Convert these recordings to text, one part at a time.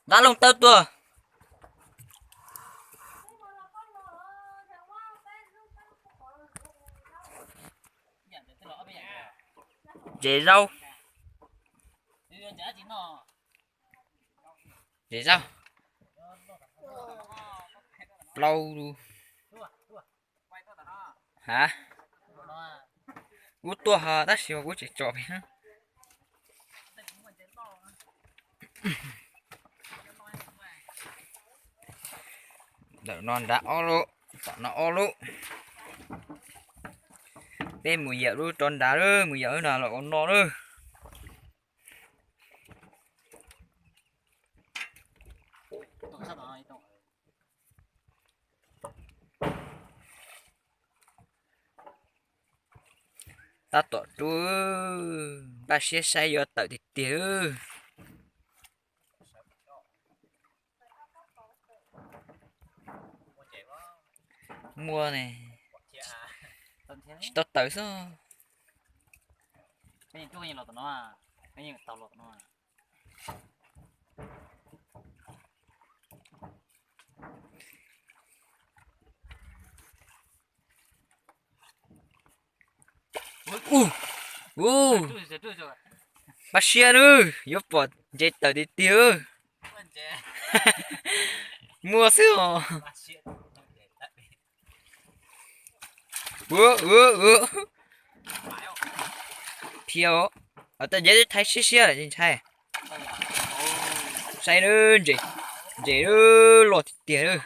Nqa loo taw tuaj. Zes zaub. Zes zaub. Plaub. Ha, kuv tuaj ho tab sis kuv tseem tsom pem. Ntawm no nrad ob lub, tom no ob lub. Peb mus yawm lub rov nrad lawm, mus yawm lub no los ua no lawm. Tab tom rub, npaj siab saib yuav tawm tiag tiag. Muaj ne, tsis tau tawm xwb. Ub, ub, npaj siab nawb, yuav pom ntses tawm tiag tiag. Muaj xwb os. Dhia, tej nce thaiv siab siab ntshai. Saib, ntses loj tiag tiag.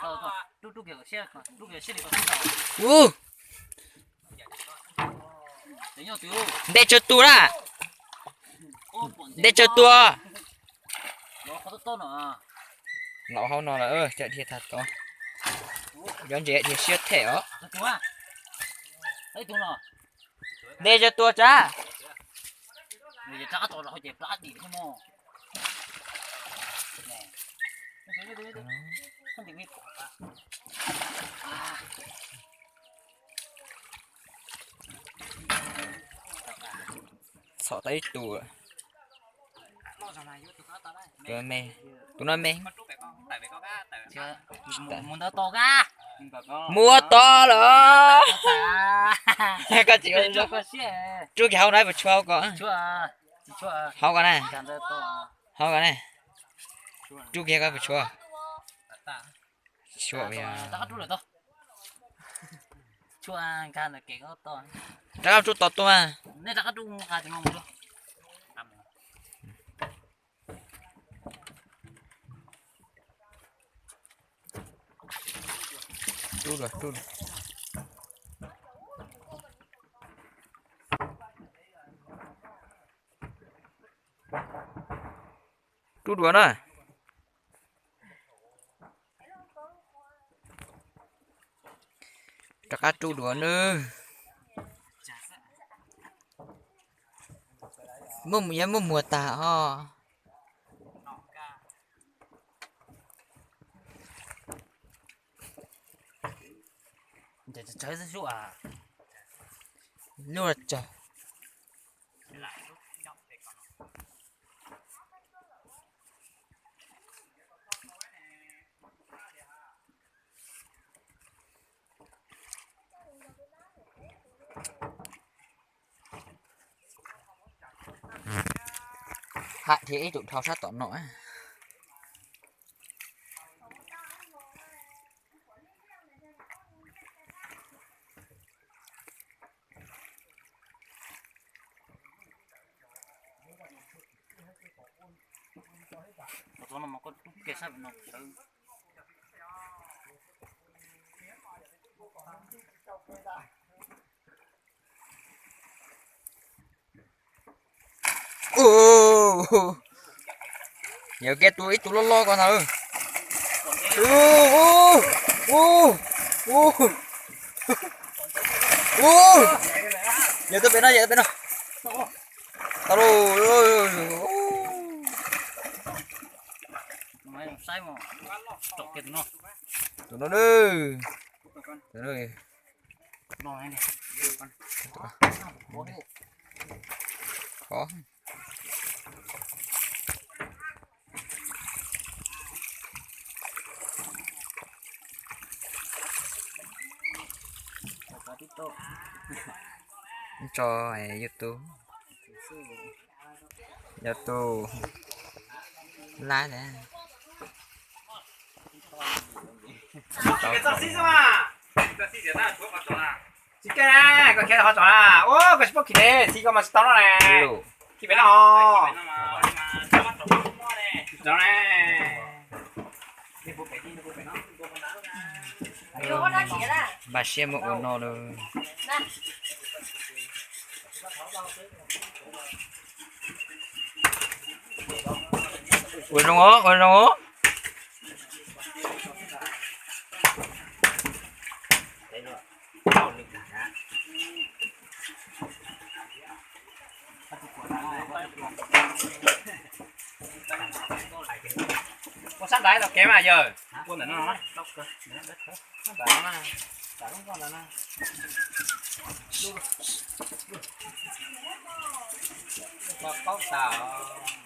Ub, nte tsawg tus na? Nte tsawg tus? Los hauv no lawm, dhia tag tod. Cov ntses dhia siab them os. Nte tsawg tus tsav? Txhom tau ib tug. Tus no me, tus no me. Mus ua tod lawm. Koj tsis rub kiag hauv no puas tshuav ko? Hauv ko na. Hauv ko na. Rub kiag koj puas tshuav? Tsis tshuav. Rov qab rub tod tuaj mas. Rub dua, rub dua. Rub dua na. Rov qab rub dua nawb. Muaj, yog muaj muag tag os. Lub tsawg. Haj thiab ib tug dhau sab tom no. Yawg kiag tus ib tug loj loj ko ntag. Yawg tuaj pem no, yawg tuaj pem no. Tau lauj. Tus no nawb. Khov. Tso YouTube, YouTube lab. Tsis koj khiav qhov tod na, ua koj tsis paub khiav, txhij koj mas tsis tau no na. Khiav pem no. Npaj siab muab ua no lawm. Ua zoo os, ua zoo os. Ua sab ntais tau kev mas yawg. Ua ntawm no, sab ntais no, paub tas.